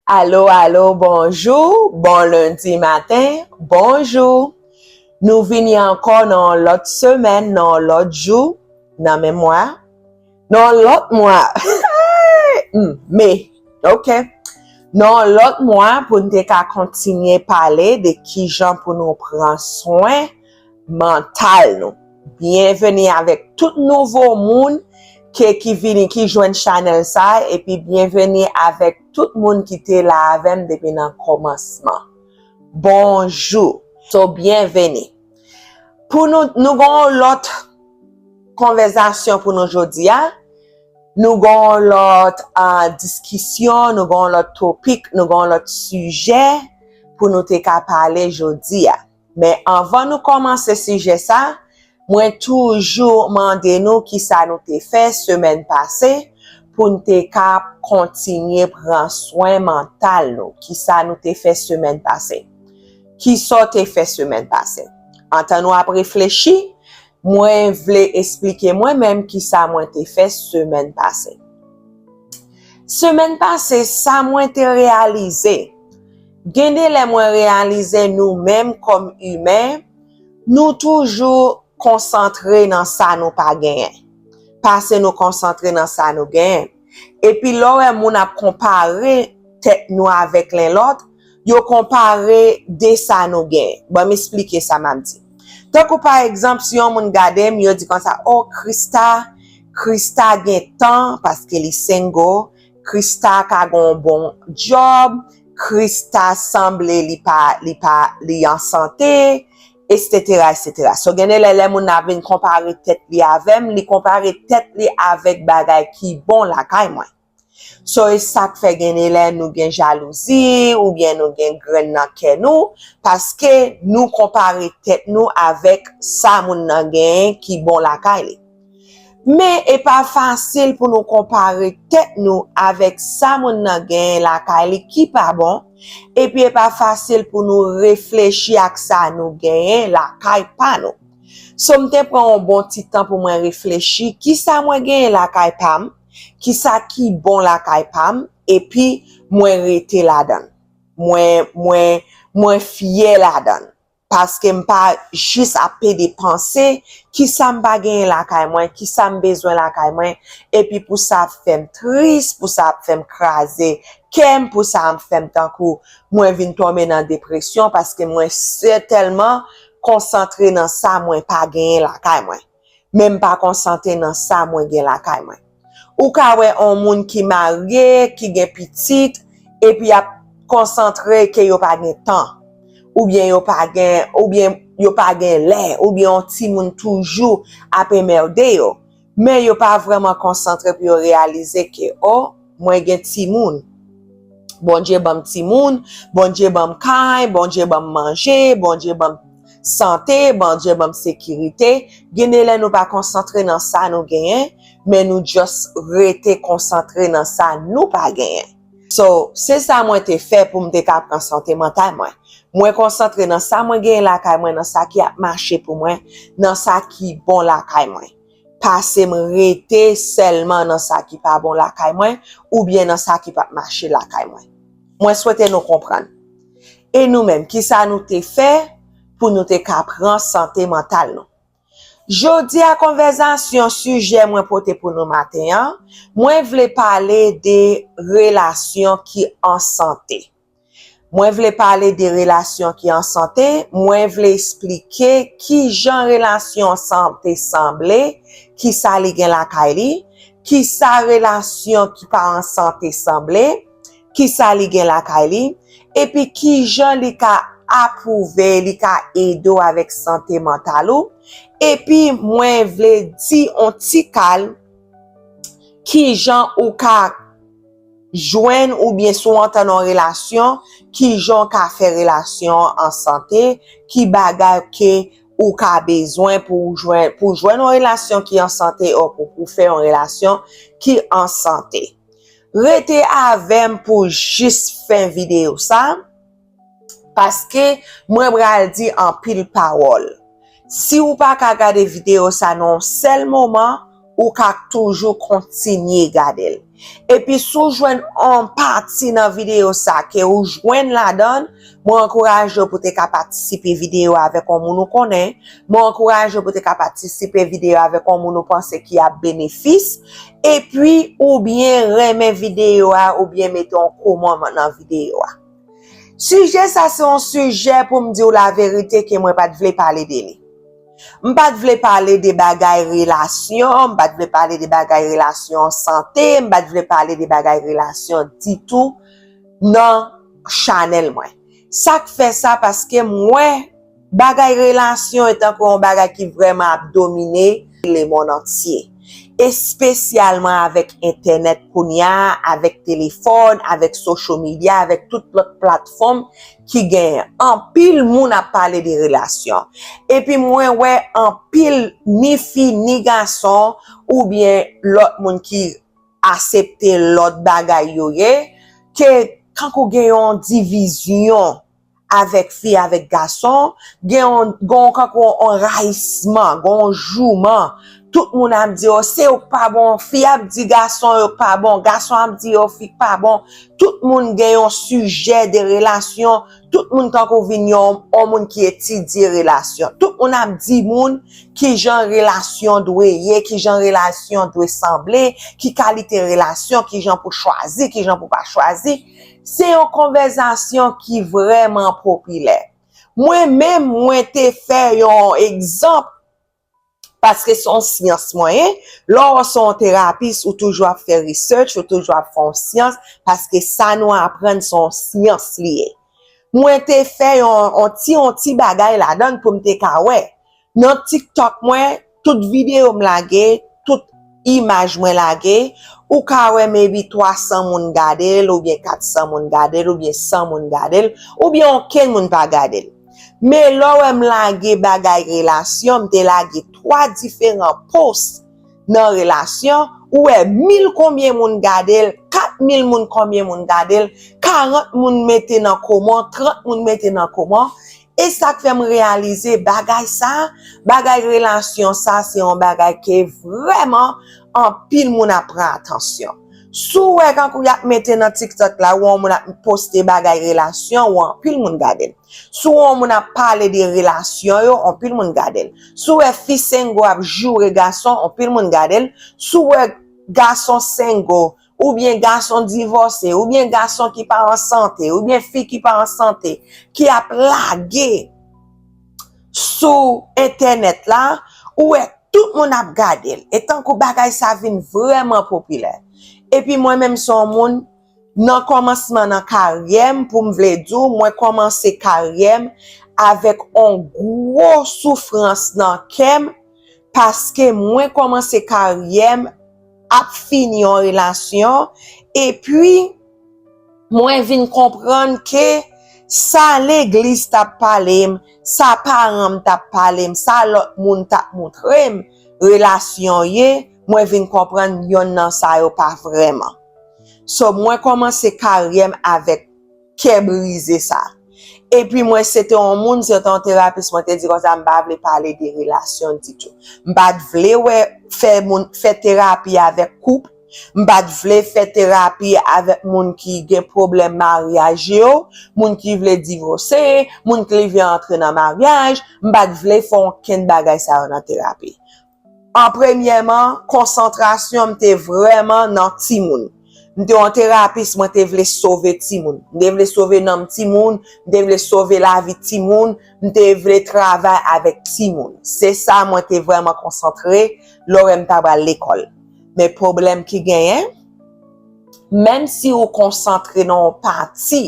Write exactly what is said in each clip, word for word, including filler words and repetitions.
Alo, alo, bonjou, bon lendi maten, bonjou. Nou vini ankò nan yon lòt semèn, nan yon lòt jou, nan men mwa, nan yon lòt mwa. Hmm, me, ok. Nan yon lòt mwa pou n te ka kontinye pale de kijan pou nou pran swen mantal nou. Byenveni avèk tout nouvo moun ke ki vini, ki jwenn chanèl sa, epi byenveni avèk tout moun ki te la avè m depi nan kòmansman. Bonjou. So, byenveni. Pou nou, nou gen yon lòt konvèsasyon pou nou jodi a. Nou gen yon lòt, ah, diskisyon, nou gen yon lòt topik, nou gen yon lòt sijè pou nou te ka pale jodi a. Men anvan nou kòmanse sijè sa, mwen toujou mande nou kisa nou te fè semèn pase pou n te ka kontinye pran swen mantal nou. Kisa nou te fè semèn pase? Kisa w te fè semèn pase? Antan nou ap reflechi, mwen vle esplike mwen menm kisa mwen te fè semèn pase. Semèn pase, sa mwen te reyalize, gen de lè mwen reyalize nou menm kòm imen, nou toujou konsantre nan sa nou pa genyen. Pase nou konsantre nan sa nou genyen. Epi lè w wè moun ap konpare tèt nou avèk len lòt, yo konpare de sa nou genyen. Ban m esplike sa m ap di. Tankou pa egzanp, si yon moun gade m, yo di konsa, "O, Krista, Krista gen tan paske li single, Krista ka gen yon bon djòb, Krista sanble li pa, li pa, li an sante, etsetera, etsetera." So, gen de lè, lè moun nan vin konpare tèt li avè m, li konpare tèt li avèk bagay ki bon lakay mwen. So, e sa k fè gen de lè nou gen jalouzi, oubyen nou gen grenn nan kè nou, paske nou konpare tèt nou avèk sa moun nan genyen ki bon lakay li. Men e pa fasil pou nou konpare tèt nou avèk sa moun nan genyen lakay li ki pa bon, epi e pa fasil pou nou reflechi ak sa nou genyen lakay pa nou. So, m te pran yon bon ti tan pou mwen reflechi, kisa mwen genyen lakay pa m, kisa ki bon lakay pa m, epi mwen rete ladan l. Mwen, mwen, mwen fyè ladan l. Paske m pa jis ap pede panse, kisa m pa genyen lakay mwen, kisa m bezwen lakay mwen, epi pou sa ap fè m tris, pou sa ap fè m kraze kè m, pou sa ap fè m tankou mwen vin tonbe nan depresyon, paske mwen sètèlman konsantre nan sa mwen pa genyen lakay mwen. Men m pa konsantre nan sa mwen gen lakay mwen. Ou ka wè yon moun ki marye, ki gen pitit, epi y ap konsantre ke yo pa gen tan, oubyen yo pa gen, oubyen yo pa gen lè, oubyen yon timoun toujou ap enmède yo. Men yo pa vrèman konsantre pou yo reyalize ke, o, mwen gen timoun. Bondye ban m timoun, Bondye ban m kay, Bondye ban m manje, Bondye ban m sante, Bondye ban m sekirite. Gen de lè nou pa konsantre nan sa nou genyen, men nou just rete konsantre nan sa nou pa genyen. So, se sa mwen te fè pou m te ka pran sante mantal mwen. Mwen konsantre nan sa mwen genyen lakay mwen, nan sa ki ap mache pou mwen, nan sa ki bon lakay mwen. Pase m rete sèlman nan sa ki pa bon lakay mwen, oubyen nan sa ki p ap mache lakay mwen. Mwen swete nou konprann. E nou menm, kisa nou te fè pou nou te ka pran sante mantal nou? Jodi a konvèsasyon, sijè mwen pote pou nou maten an, mwen vle pale de relasyon ki an sante. Mwen vle pale de relasyon ki an sante, mwen vle esplike kijan relasyon an sante sanble, kisa li gen lakay li, kisa relasyon ki pa an sante sanble, kisa li gen lakay li, epi kijan li ka apwouve, li ka ede w avèk sante mantal ou. Epi mwen vle di yon ti kal kijan ou ka jwenn oubyen si w antann yon relasyon, kijan w ka fè relasyon an an sante, ki bagay ke ou ka bezwen pou w jwenn, pou w jwenn yon relasyon ki an sante, o pou, pou fè yon relasyon ki an sante. Rete avè m pou jis fen videyo sa, paske mwen pral di anpil pawòl. Si w pa ka gade videyo sa nan yon sèl moman, ou ka toujou kontinye gade l. Epi si w jwenn yon pati nan videyo sa ke ou jwenn ladan l, mwen ankouraje w pou te ka patisipe videyo avèk yon moun ou konnen, mwen ankouraje w pou te ka patisipe videyo avèk yon moun ou panse ki ap benefis, epi oubyen renmen videyo a oubyen mete yon kòmantè nan videyo a. Sijè sa se yon sijè pou m di w laverite ke mwen pa t vle pale de li. M pa t vle pale de bagay relasyon, m pa t vle pale de bagay relasyon sante, m pa t vle pale de bagay relasyon ditou nan chanèl mwen. Sa k fè sa, paske m wè bagay relasyon e tankou yon bagay ki vrèman ap domine lemonn antye, espesyalman avèk entènèt kounye a, avèk telefòn, avèk social media, avèk tout lòt platfòm ki genyen. Anpil moun ap pale de relasyon. Epi mwen wè anpil ni fi ni gason oubyen lòt moun ki asepte lòt bagay yo ye, ke kankou gen yon divizyon avèk fi, avèk gason, gen yon, gen yon kankou yon rayisman, gen yon jouman. Tout moun ap di, "Oh, se ou k pa bon." Fi ap di gason yo k pa bon, gason ap di yo fi k pa bon. Tout moun gen yon sijè de relasyon. Tout moun tankou vin yon, yon moun ki etidye relasyon. Tout moun ap di moun kijan relasyon dwe ye, kijan relasyon dwe sanble, ki kalite relasyon, kijan pou chwazi, kijan pou pa chwazi. Se yon konvèzasyon ki vrèman popilè. Mwen menm, mwen te fè yon egzanp, paske se yon syans mwen ye. Lè w se yon terapis, ou toujou ap fè research, ou toujou ap fè yon syans, paske sa nou aprann se yon syans li ye. Mwen te fè yon, yon ti, yon ti bagay ladan l pou m te ka wè. Nan TikTok mwen, tout videyo m lage, tout imaj mwen lage, ou ka wè maybe twa san moun gade l, oubyen kat san moun gade l, oubyen san moun gade l, oubyen okenn moun pa gade l. Men lè w wè m lage bagay relasyon, m te lage twa diferan post nan relasyon, ou wè mil konbyen moun gade l, kat mil moun konbyen moun gade l, karant moun mete nan kòmantè, trant moun mete nan kòmantè. E sa k fè m reyalize bagay sa, bagay relasyon sa, se yon bagay ke vrèman anpil moun ap pran atansyon. Si w wè kankou y ap mete nan TikTok la, ou wè yon moun ap poste bagay relasyon, ou wè anpil moun gade l. Si w wè yon moun ap pale de relasyon yo, anpil moun gade l. Si w wè fi sengo ap joure gason, anpil moun gade l. Si w wè gason sengo, oubyen gason divòse, oubyen gason ki pa an sante, oubyen fi ki pa an sante, ki ap lage sou entènèt la, ou wè tout moun ap gade l. E tankou bagay sa vin vrèman popilè. Epi mwen menm se yon moun, nan kòmansman nan karyè m, pou m vle di w, mwen kòmanse karyè m avèk yon gwo soufrans nan kè m, paske mwen kòmanse karyè m ap fini yon relasyon, epi mwen vin konprann ke sa legliz t ap pale m, sa paran m t ap pale m, sa lòt moun t ap montre m relasyon ye, mwen vin konprann yonn nan sa yo pa vrèman. So, mwen kòmanse karyè m avèk kè brize sa. Epi mwen se te yon moun, se te yon terapis, mwen te di konsa, m pa vle pale de relasyon ditou. M pa t vle wè fè moun, fè terapi avèk koup. M pa t vle fè terapi avèk moun ki gen pwoblèm maryaj yo, moun ki vle divòse, moun ki vle antre nan maryaj. M pa t vle fè okenn bagay sa yo nan terapi. An premyèman, konsantrasyon m te vrèman nan timoun. M te yon terapis, mwen te vle sove timoun. M te vle sove nanm timoun, m te vle sove lavi timoun, m te vle travay avèk timoun. Se sa mwen te vrèman konsantre lè w wè m ta pral lekòl. Men pwoblèm ki genyen, menm si ou konsantre nan yon pati,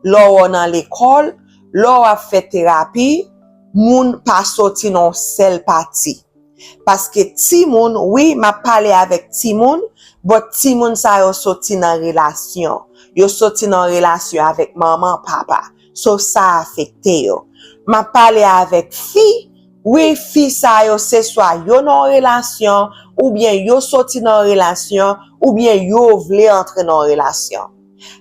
lè w nan lekòl, lè w ap fè terapi, moun pa soti nan yon sèl pati. Paske timoun, wi, m ap pale avèk timoun, but timoun sa yo soti nan relasyon. Yo soti nan relasyon avèk manman, papa. So, sa afekte yo. M ap pale avèk fi, wi, fi sa yo, se swa yo nan yon relasyon, oubyen yo soti nan yon relasyon, oubyen yo vle antre nan yon relasyon.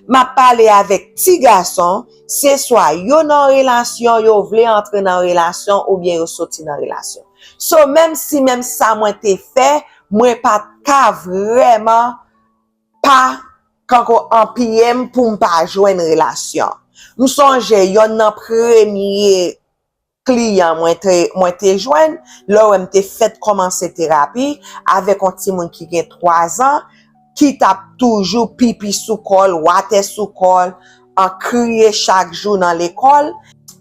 M ap pale avèk ti gason, se swa yo nan relasyon, yo vle antre nan relasyon, oubyen yo soti nan relasyon. So, menm si menm sa mwen te fè, Mwen pa t ka vrèman pa kanko anpiye m pou m pa jwenn relasyon. M sonje yonn nan premye kliyan mwen te, mwen te jwenn, lè w wè m te fèt kòmanse terapi, avèk yon timoun ki gen twa zan, ki t ap toujou pipi sou kò l, watè sou kò l, an kriye chak jou nan lekòl.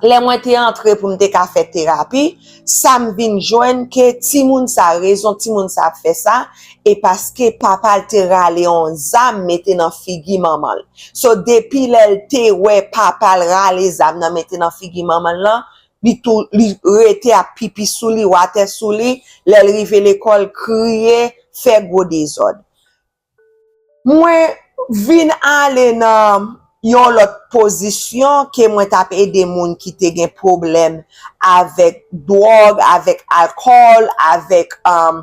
Lè mwen te antre pou m te ka fè terapi, sa m vin jwenn ke timoun sa, rezon timoun sa ap fè sa, e paske papa l te rale yon zam mete nan figi manman l. So, depi lè l te wè papa l rale zam nan mete nan figi manman l lan, li tou, li rete ap pipi sou li, watè sou li, lè l rive lekòl, kriye, fè gwo dezòd. Mwen vin ale nan yon lòt pozisyon ke mwen t ap ede moun ki te gen pwoblèm avèk dwòg, avèk alkòl, avèk, um,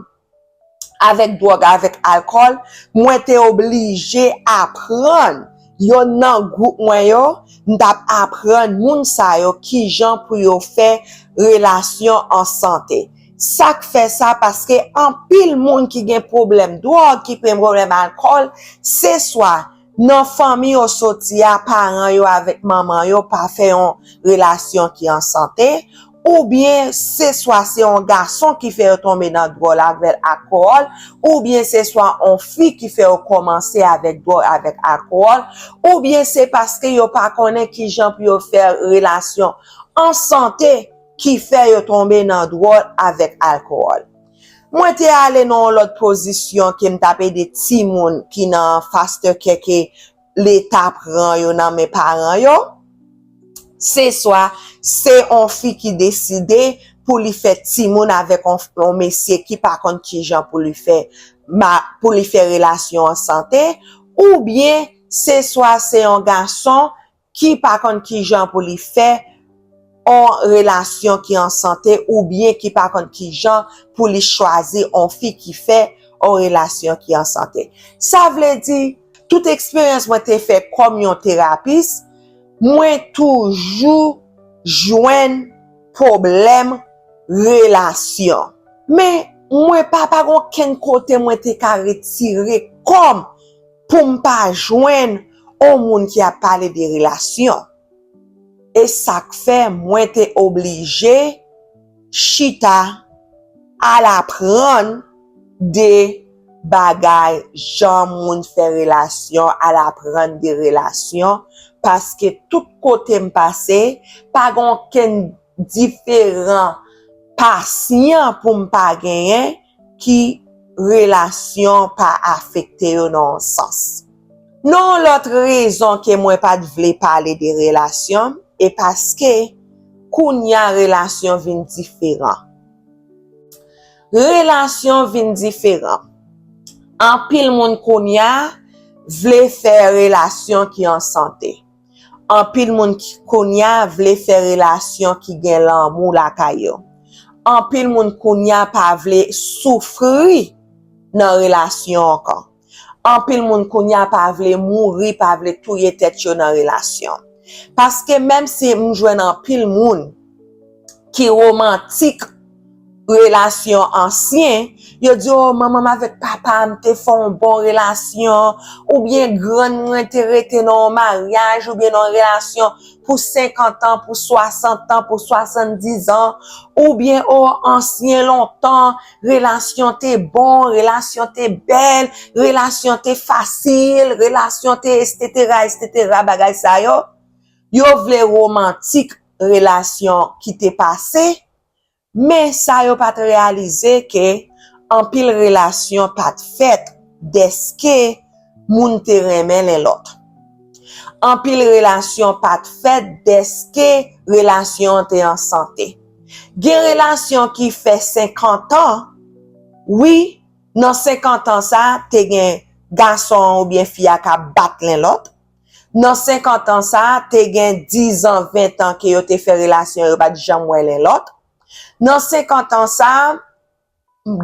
avèk dwòg, avèk alkòl. Mwen te oblije aprann yonn nan gwoup mwen yo, m t ap aprann moun sa yo kijan pou yo fè relasyon an sante. Sa k fè sa, paske anpil moun ki gen pwoblèm dwòg, ki gen pwoblèm alkòl, se swa nan fanmi yo soti a, paran yo avèk manman yo pa fè yon relasyon ki an sante, oubyen se swa se yon gason ki fè yo tonbe nan dwòl avèk alkòl, oubyen se swa yon fi ki fè yo kòmanse avèk dwòl avèk alkòl, oubyen se paske yo pa konnen kijan pou yo fè relasyon an sante ki fè yo tonbe nan dwòl avèk alkòl. Mwen te ale nan yon lòt pozisyon ke m t ap ede timoun ki nan foster care ke Leta pran yo nan men paran yo. Se swa se yon fi ki deside pou li fè timoun avèk yon, yon mesye ki pa konn kijan pou li fè, ma-, pou li fè relasyon an sante, oubyen se swa se yon gason ki pa konn kijan pou li fè yon relasyon ki an sante oubyen ki pa konn kijan pou li chwazi yon fi ki fè yon relasyon ki an sante. Sa vle di, tout eksperyans mwen te fè kòm yon terapis, mwen toujou jwenn pwoblèm relasyon. Men, mwen pa, pa gen okenn kote mwen te ka retire kò m pou m pa jwenn yon moun ki ap pale de relasyon. E sa k fè mwen te oblije chita al aprann de bagay, jan moun fè relasyon, al aprann de relasyon, paske tout kote m pase, pa gen okenn diferan pasyan pou m pa genyen ki relasyon pa afekte yo nan yon sans. Nan yon lòt rezon ke mwen pa t vle pale de relasyon, e paske kounye a relasyon vin diferan. Relasyon vin diferan. Anpil moun kounye a vle fè relasyon ki an sante. Anpil moun ki, kounye a vle fè relasyon ki gen lanmou lakay yo. Anpil moun kounye a pa vle soufri nan relasyon ankò. Anpil moun kounye a pa vle mouri, pa vle touye tèt yo nan relasyon. Paske menm si m jwenn anpil moun ki romantik relasyon ansyen, yo di, "O, manman m avèk papa m te fè yon bon relasyon," oubyen, "Grann mwen te rete nan yon maryaj oubyen nan yon relasyon pou senkant an, pou swasant an, pou swasanndis an," oubyen, "O, ansyen lontan, relasyon te bon, relasyon te bèl, relasyon te fasil, relasyon te etsetera, etsetera," bagay sa yo. Yo vle romantik relasyon ki te pase, men sa yo pa t reyalize ke anpil relasyon pa t fèt dèske moun te renmen len lòt. Anpil relasyon pa t fèt dèske relasyon an te an sante. Gen relasyon ki fè senkant an, wi, nan senkant an sa, te gen gason an oubyen fi a k ap bat len lòt. Nan senkant an sa, te gen diz an, ven an ke yo te fè relasyon, yo pa t janm wè len lòt. Nan senkant an sa,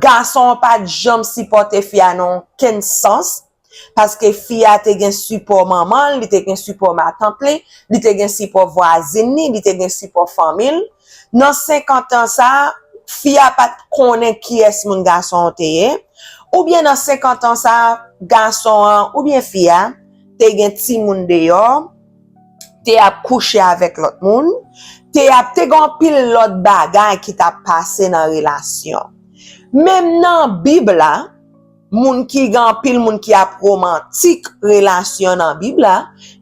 gason an pa t janm sipòte fi a nan okenn sans, paske fi a te gen sipò manman l, li te gen sipò matant li, li te gen sipò vwazin li, li te gen sipò fanmi l. Nan senkant an sa, fi a pa t konnen kiyès moun gason an te ye, Oubyen nan senkant an sa, gason an oubyen fi a te gen timoun deyò, te ap kouche avèk lòt moun, te ap te gen anpil lòt bagay ki t ap pase nan relasyon. Menm nan Bib la, moun ki gen anpil moun ki ap romantik relasyon nan Bib la,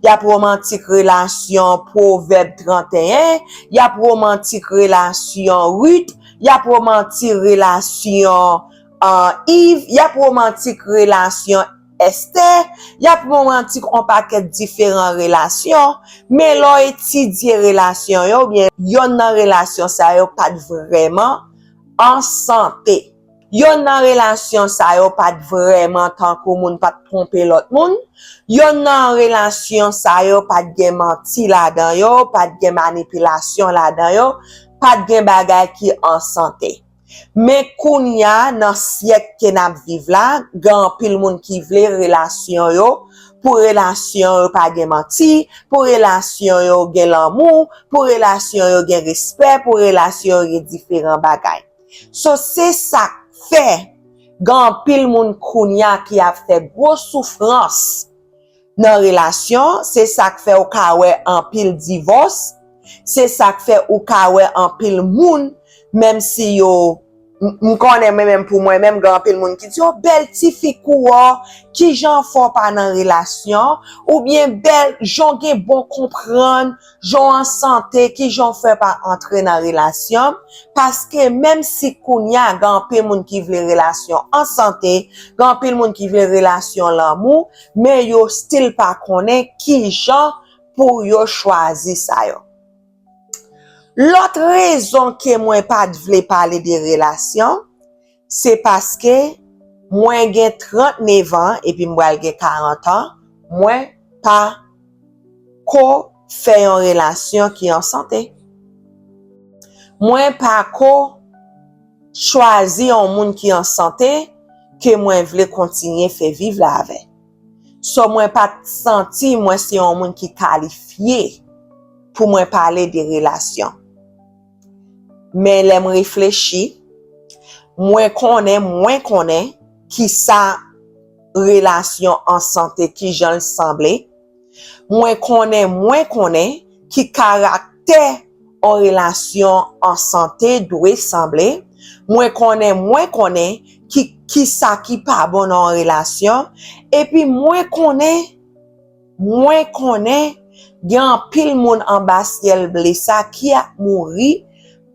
y ap romantik relasyon Pwovèb trannteyen, y ap romantik relasyon Rit, y ap romantik relasyon uh, Iv, y ap romantik relasyon Esther, y ap romantik on pakèt diferan relasyon, men lè w etidye relasyon yo, oubyen yonn nan relasyon sa yo pa t vrèman an sante. Yonn nan relasyon sa yo pa t vrèman tankou moun pa t twonpe lòt moun. Yonn nan relasyon sa yo pa t gen manti ladan yo, pa t gen manipilasyon ladan yo, pa t gen bagay ki an sante. Men kounye a, nan syèk ke n ap viv la, gen anpil moun ki vle relasyon yo, pou relasyon yo pa gen manti, pou relasyon yo gen lanmou, pou relasyon yo gen respè, pou relasyon yo gen diferan bagay. So, se sa k fè gen anpil moun kounye a ki ap fè gwo soufrans nan relasyon, se sa k fè ou ka wè anpil divòs, se sa k fè ou ka wè anpil moun, menm si yo, m m konnen mwen menm pou mwen menm, gen anpil moun ki di, "O, bèl tifi kou w, kijan w fè w pa nan relasyon?" Oubyen, "Bèl, jan w gen bon konprann, jan w an sante, kijan w fè pa antre nan relasyon?" Paske menm si kounye a gen anpil moun ki vle relasyon an sante, gen anpil moun ki vle relasyon lanmou, men yo still pa konnen kijan pou yo chwazi sa yo. Lòt rezon ke mwen pa t vle pale de relasyon, se paske mwen gen trannnev an epi m pral gen karant an, mwen pa ko fè yon relasyon ki an sante. Mwen pa ko chwazi yon moun ki an sante ke mwen vle kontinye fè viv la avè. So, mwen pa t santi mwen se yon moun ki kalifye pou mwen pale de relasyon. Men lè m reflechi, mwen konnen, mwen konnen ki sa relasyon an sante, ki jan l sanble. Mwen konnen, mwen konnen ki karaktè yon relasyon an sante dwe sanble. Mwen konnen, mwen konnen ki, ki sa ki pa bon nan yon relasyon. Epi mwen konnen, mwen konnen gen anpil moun anba syèl ble sa ki ap mouri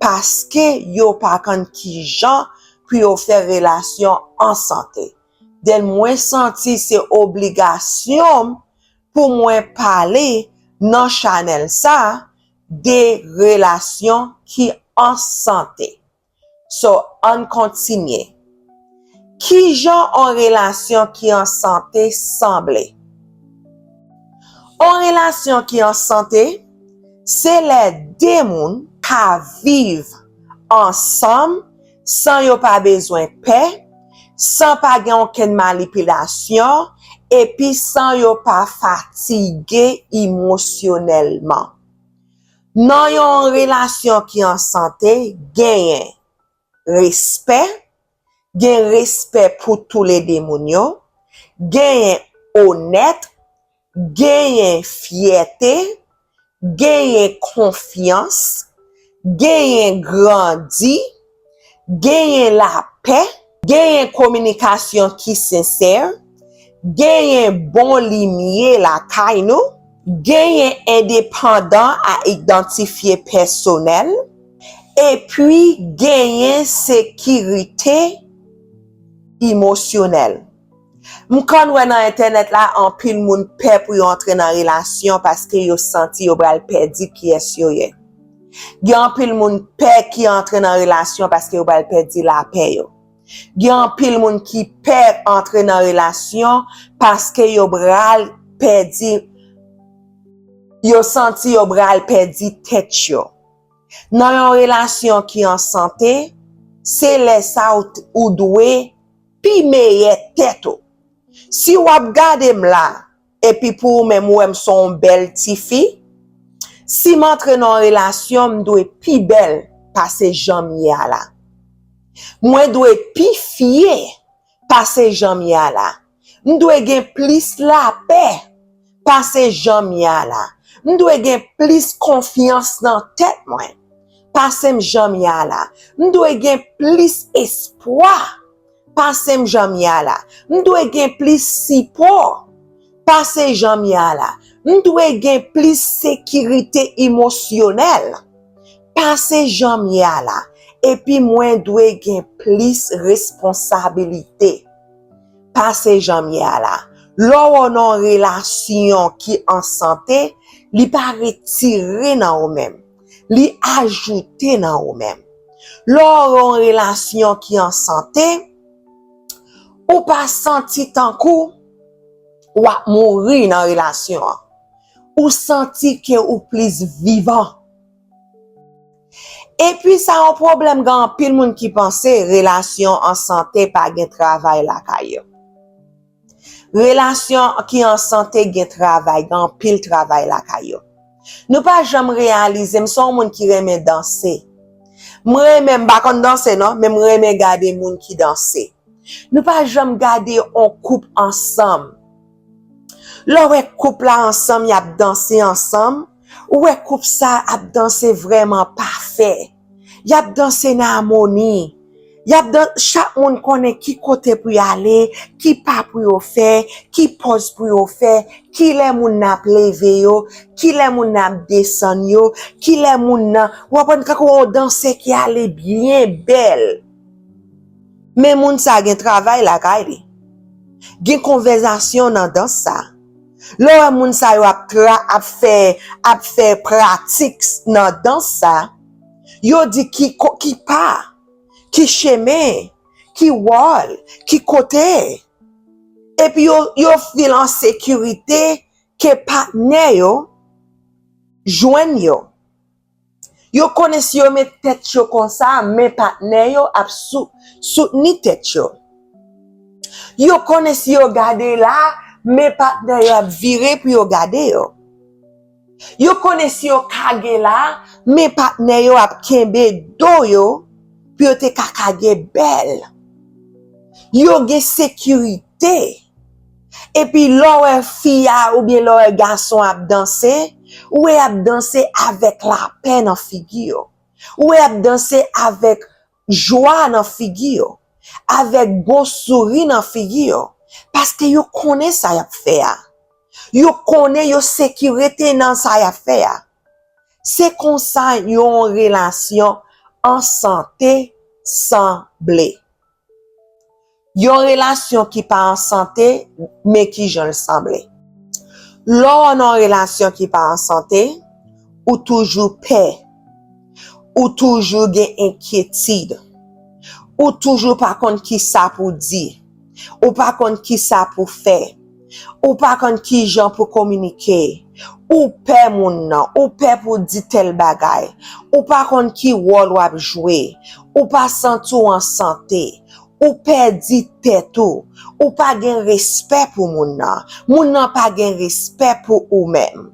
paske yo pa konn kijan pou yo fè relasyon an sante. Den mwen santi se obligasyon m pou mwen pale nan chanèl sa de relasyon ki an sante. So, ann kontinye. Kijan yon relasyon ki an sante sanble? Yon relasyon ki an sante, se lè de moun ka viv ansanm san yo pa bezwen pè, san pa gen okenn manipilasyon, epi san yo pa fatige emosyonèlman. Nan yon relasyon ki an sante, genyen respè, gen respè pou toulede moun yo, genyen onèt, genyen fyète, genyen konfyans, genyen grandi, genyen lapè, genyen kominikasyon ki sensè, genyen bon limyè lakay nou, genyen endepandan a idantifye pèsonèl, epi genyen sekirite emosyonèl. M konn wè nan entènèt la, anpil moun pè pou yo antre nan relasyon paske yo santi yo pral pèdi kiyès yo ye. Gen anpil moun pè ki antre nan relasyon paske yo pral pèdi lapè yo. Gen anpil moun ki pè antre nan relasyon paske yo pral pèdi, yo santi yo pral pèdi tèt yo. Nan yon relasyon ki an sante, se lè sa ou, ou dwe pi meyè tèt ou. Si w ap gade m la, epi pou ou menm ou wè m se yon bèl tifi, si m antre nan yon relasyon, m dwe pi bèl pase jan m ye a la. Mwen dwe pi fye pase jan m ye a la. M dwe gen plis lapè pase jan m ye a la. M dwe gen plis konfyans nan tèt mwen pase m jan m ye a la. M dwe gen plis espwa pase m jan m ye a la. M dwe gen plis sipò pase jan m ye a la. M dwe gen plis sekirite emosyonèl pase jan m ye a la. Epi mwen dwe gen plis responsabilite pase jan m ye a la. Lè w nan yon relasyon ki an sante, li pa retire nan ou menm, li ajoute nan ou menm. Lè w nan yon relasyon ki an sante, ou pa santi tankou w ap mouri nan relasyon an. Ou santi ke ou plis vivan. Epi sa yon pwoblèm, gen anpil moun ki panse relasyon an sante pa gen travay lakay yo. Relasyon ki an sante gen travay, gen anpil travay lakay yo. Nou pa janm reyalize, m se yon moun ki renmen danse. M renmen, m pa konn danse non, men m renmen gade moun ki danse. Nou pa janm gade yon koup ansanm. Lè w wè koup la ansanm, y ap danse ansanm, ou wè koup sa ap danse vrèman pafè. Y ap danse nan amoni. Y ap dan-, chak moun konnen ki kote pou y ale, ki pa pou yo fè, ki pòz pou yo fè, ki lè moun nan ap leve yo, ki lè moun nan ap desann yo, ki lè moun nan, w konprann, kankou yon dansè ki ale byen bèl. Men moun sa gen travay lakay li. Gen konvèzasyon nan dans sa. Lè w wè moun sa yo ap tra-, ap fè, ap fè pratik nan dans sa, yo di ki ko-, ki pa, ki chemen, ki wòl, ki kote. Epi yo, yo feel an sekirite ke patnè yo jwenn yo. Yo konnen si yo met tèt yo konsa, men patnè yo ap sou-, soutni tèt yo. Yo konnen si yo gade la, men patnè yo ap vire pou yo gade yo. Yo konnen si yo kage la, men patnè yo ap kenbe do yo pou yo te ka kage bèl. Yo gen sekirite. Epi lè w wè fi a oubyen lè w wè gason ap danse, ou wè y ap danse avèk lapè nan figi yo. Ou wè y ap danse avèk jwa nan figi yo, avèk gwo souri nan figi yo, paske yo konnen sa y ap fè a. Yo konnen yo sekirite nan sa y ap fè a. Se konsa yon relasyon an sante sanble. Yon relasyon ki pa an sante, men kijan l sanble. Lè w nan yon relasyon ki pa an sante, ou toujou pè, ou toujou gen enkyetid, ou toujou pa konn kisa pou di, ou pa konn kisa pou fè, ou pa konn kijan pou kominike, ou pè moun nan, ou pè pou di tèl bagay, ou pa konn ki wòl w ap jwe, ou pa santi w an sante, ou pèdi tèt ou, ou pa gen respè pou moun nan, moun nan pa gen respè pou ou menm.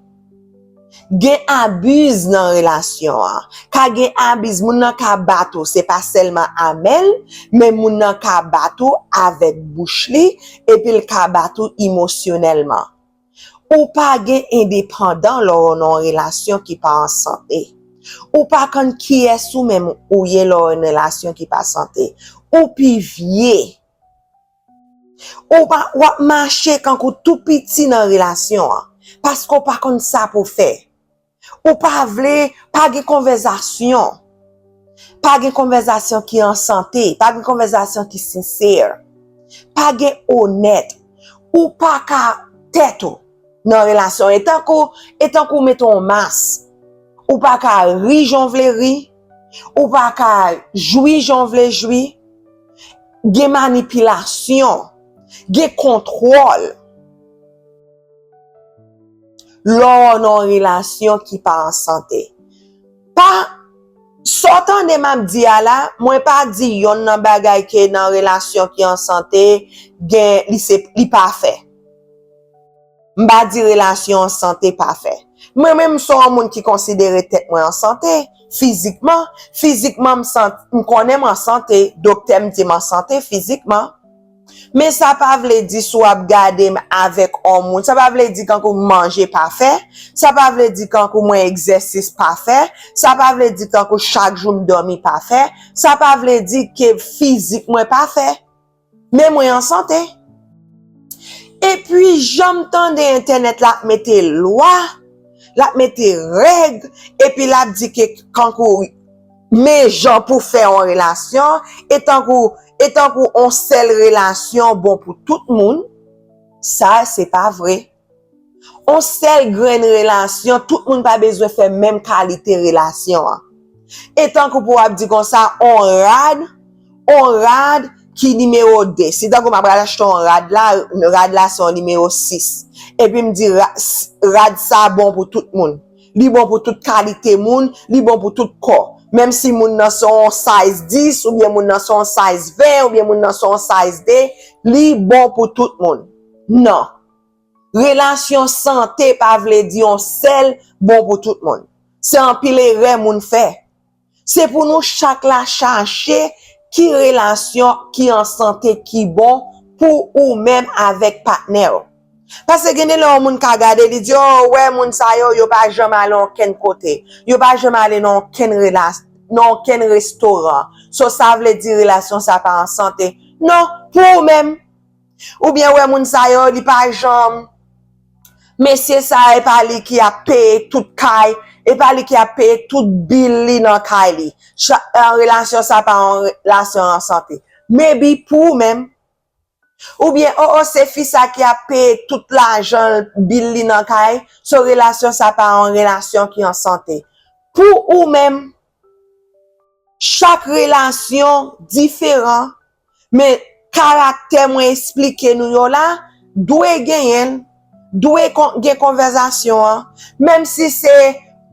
Gen abiz nan relasyon an. Ka gen abiz, moun nan ka bat ou, se pa sèlman a men l, men moun nan ka bat ou avèk bouch li, epi l ka bat ou emosyonèlman. Ou pa gen endepandan lè w nan yon relasyon ki pa an sante. Ou pa konn kiyès ou menm ou ye lè w nan yon relasyon ki pa sante. Ou pi vye. Ou pa, w ap mache kankou tou piti nan relasyon an, paske w pa konn sa pou w fè. Ou pa vle, pa gen konvèzasyon. Pa gen konvèzasyon ki an sante, pa gen konvèzasyon ki sensè. Pa gen onèt. Ou pa ka tèt ou nan relasyon. E tankou, e tankou w mete yon mas. Ou pa ka ri jan w vle ri. Ou pa ka jwi jan w vle jwi. Gen manipilasyon. Gen kontwòl. Lè w nan yon relasyon ki pa an sante. Pa, sa w tande m ap di a la, mwen pa di yonn nan bagay ke nan relasyon ki an sante, gen, li se, li pafè. M pa di relasyon an sante pafè. Mwen menm, m se yon moun ki konsidere tèt mwen an sante, fizikman. Fizikman, m sant-, m konnen m an sante, doktè m di m an sante fizikman. Men sa pa vle di si w ap gade m avèk yon moun, sa pa vle di kankou m manje pa fè, sa pa vle di kankou mwen egzèsis pa fè, sa pa vle di kankou chak jou m dòmi pa fè, sa pa vle di ke fizik mwen pa fè. Men mwen an sante. Epi jan m tande entènèt la ap mete lwa, l ap mete règ, epi l ap di ke kankou men jan pou fè yon relasyon, e tankou, e tankou yon sèl relasyon bon pou tout moun, sa se pa vre. Yon sèl grenn relasyon, tout moun pa bezwen fè menm kalite relasyon an. E tankou pou w ap di konsa, yon rad, yon rad ki nimewo de. Si tankou m ap achte yon rad la, rad la se yon nimewo sis. Epi m di ra- s- rad sa bon pou tout moun. Li bon pou tout kalite moun, li bon pou tout kò. Menm si moun nan se yon size dis, oubyen moun nan se yon size ven, oubyen moun nan se yon size de, li bon pou tout moun. Non. Relasyon sante pa vle di yon sèl bon pou tout moun. Se anpil erè moun fè. Se pou nou chak la chache ki relasyon ki an sante, ki bon pou ou menm avèk patnè w. Paske gen de lè yon moun ka gade, li di, "Oh, wè moun sa yo, yo pa janm ale ankenn kote. Yo pa janm ale nan ankenn relas- nan ankenn restoran. So, sa vle di relasyon sa pa an sante." Non, pou ou menm. Oubyen wè moun sa yo, li pa janm, mesye sa, e pa li ki ap peye tout kay, e pa li ki ap peye tout bil li nan kay li. Cha- an relasyon sa pa yon relasyon an sante. Maybe pou ou menm. Oubyen, oh, oh, se fi sa ki ap peye tout lajan bil li nan kay. So, relasyon sa pa yon relasyon ki an sante. Pou ou menm, chak relasyon diferan, men karaktè mwen esplike nou yo la, dwe genyen l, dwe kon- gen konvèsasyon an. Menm si se,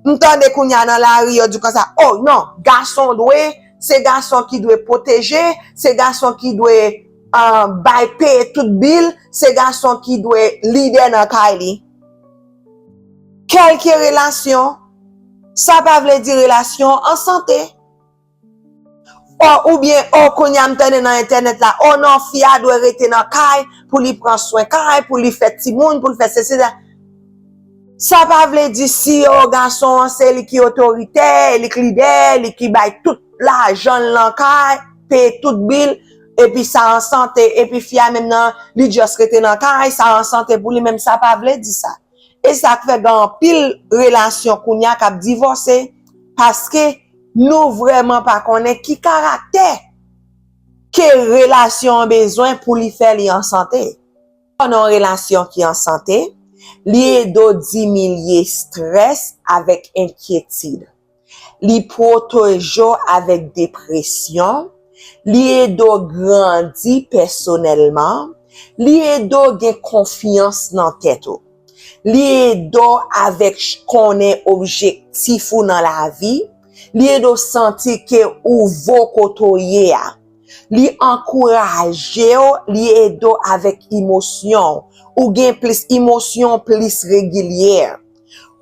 m tande kounye a nan lari, yo di konsa, "Oh, non, gason dwe, se gason ki dwe pwoteje, se gason ki dwe, ah, bay peye tout bil, se gason ki dwe lidè nan kay li." Kèlke relasyon, sa pa vle di relasyon an sante. O, oubyen, o, kounye a m tande nan entènèt la, o non, fi a dwe rete nan kay pou li pran swen kay, pou li fè timoun, pou li fè sesi, sela. Sa pa vle di si, o, gason an se li ki otoritè, li ki lidè, li ki bay tout lajan l nan kay, peye tout bil, epi sa an sante, epi fi a menm nan, li just rete nan kay, sa an sante pou li menm, sa pa vle di sa. E sa k fè gen anpil relasyon kounye a k ap divòse, paske nou vrèman pa konnen ki karaktè ke relasyon an bezwen pou li fè li an sante. Nan yon relasyon ki an sante, li ede w diminye estrès avèk enkyetid. Li pwoteje w avèk depresyon. Li ede w grandi pèsonèlman. Li ede w gen konfyans nan tèt ou. Li ede w avèk ch- konnen objektif ou nan lavi. Li ede w santi ke ou vo kote w ye a. Li ankouraje w, li ede w avèk emosyon w. Ou gen plis emosyon, plis regilye.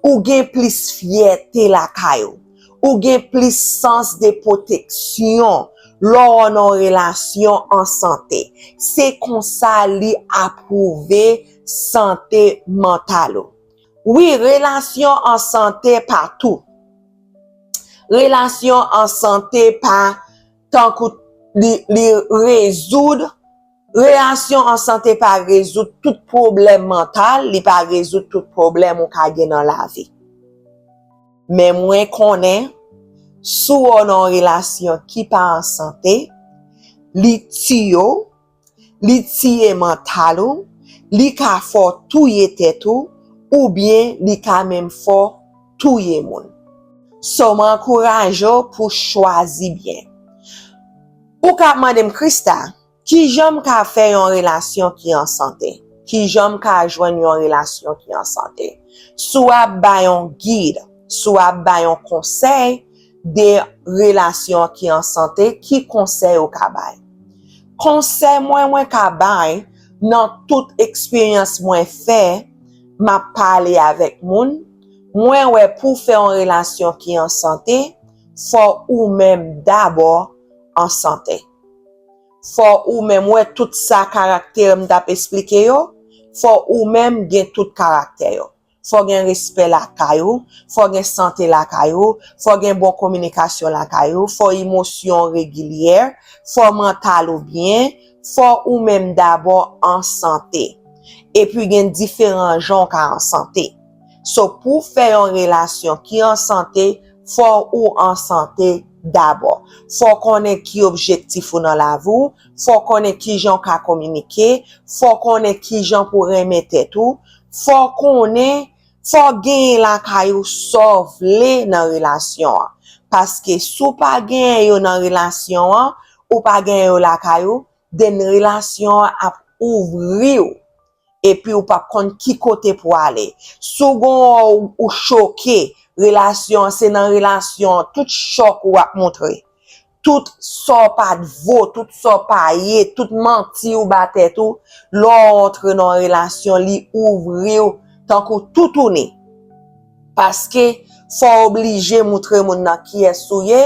Ou gen plis fyète lakay ou. Ou gen plis sans de pwoteksyon lè w nan yon relasyon an sante. Se konsa li apwouve sante mantal ou. Wi, relasyon an sante pa tou. Relasyon an sante pa tankou li, li rezoud, relasyon an sante pa rezoud tout pwoblèm mantal, li pa rezoud tout pwoblèm ou ka gen nan lavi. Men mwen konnen, si w nan yon relasyon ki pa an sante, li tiye w, li tiye mantal ou, li ka fè w touye tèt ou, oubyen li ka menm fè w touye moun. So, m ankouraje w pou chwazi byen. Ou ka ap mande m, Christa, kijan m ka fè yon relasyon ki an sante? Kijan m ka jwenn yon relasyon ki an sante? Si w ap bay yon gid, si w ap bay yon konsèy de relasyon ki an sante, ki konsèy ou ka bay? Konsèy mwen, mwen ka bay nan tout eksperyans mwen fè, m ap pale avèk moun, mwen wè pou fè yon relasyon ki an sante, fò ou menm dabò an sante. Fò ou menm wè tout sa karaktè m t ap esplike yo, fò ou menm gen tout karaktè yo. Fò gen respè lakay ou, fò gen sante lakay ou, fò gen bon kominikasyon lakay ou, fò emosyon regilyè, fò mantal ou byen, fò ou menm dabò an sante. Epi gen diferan jan w ka an sante. So, pou w fè yon relasyon ki an sante, fò ou an sante dabò. Fò w konnen ki objektif ou nan lavi w, fò w konnen ki jan w ka kominike, fò w konnen ki jan pou w renmen tèt ou, fò w konnen, fò w genyen lakay ou sa w vle nan relasyon an. Paske si w pa genyen yo nan relasyon an, ou pa genyen yo lakay ou, then relasyon an ap ouvri w. Epi ou p ap konn ki kote pou ale. Si w gon ou, ou choke, relasyon an, se nan relasyon an, tout chòk ou ap montre. Tout sa w pa t vo, tout sa w pa ye, tout manti ou ba tèt ou, lè w antre nan yon relasyon, li ouvri w tankou toutouni. Paske fò w oblije moutre moun nan kiyès ou ye,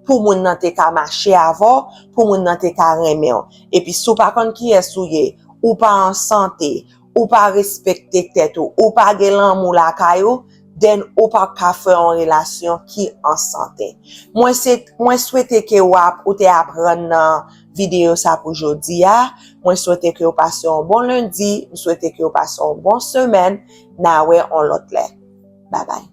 pou moun nan te ka mache avè w, pou moun nan te ka renmen w. Epi si w pa konn kiyès ou ye, ou pa an sante, ou pa respekte tèt ou, ou pa gen lanmou lakay ou, then ou p ap ka fè yon relasyon ki an sante. Mwen se, mwen swete ke w ap, ou te aprann nan videyo sa pou jodi a. Mwen swete ke w pase yon bon lendi, mwen swete ke w pase yon bon semèn. N a wè yon lòt lè. Babay.